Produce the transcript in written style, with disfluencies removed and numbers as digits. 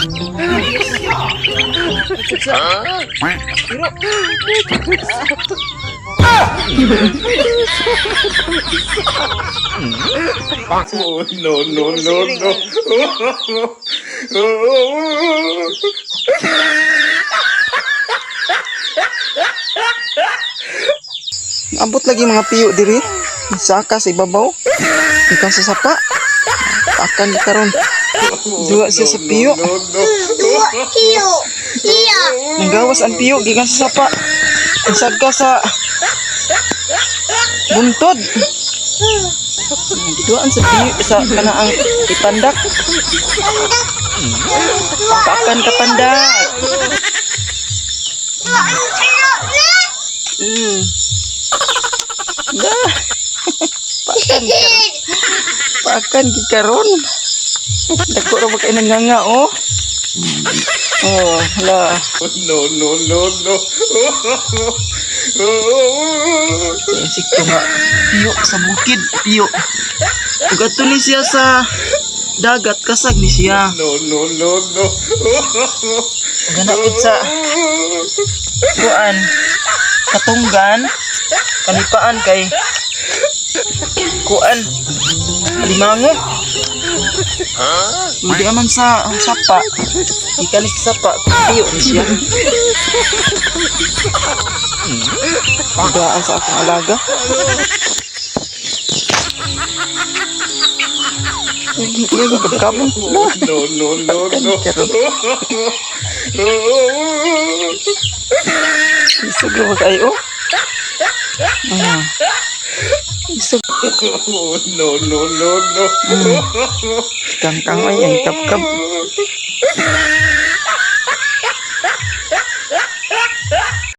Pero Oh, no, no, no, no. Abot lagi mga piyo diri. Saka sa ibabaw. Ikan sa sapa. Pakan di karon. Duwa siya sa piyo. No, no. Dua hiyo. Hiya. Nanggawas ang piyo gikan sa sapa. Ang sagka sa buntod. Giduaan sa piyo sa kanaang ipandak. Pandak. Pakan ka pandak. Dua ang piyo na. Da. Pakan karon. Pakan gikaron. Dako ra ba kay nanganga oh. Oh, hala. No, no, no, no. Insekto nga piyo sa bukid, piyo. Ug adto ni siya sa dagat, kasag ni siya. No, no, no, no. Ug ana pud sa kuan katunggan kanipaan kay kuan limango. Hindi man sa sapa. Ikan sa sapa, piyo ni siya. Duaan sa akong alaga. Kabon. No, no, no, no. Isog ra ba kayo? Ah. Isog. Oh, no, no, no, no. Kangkang ay ang kapkap.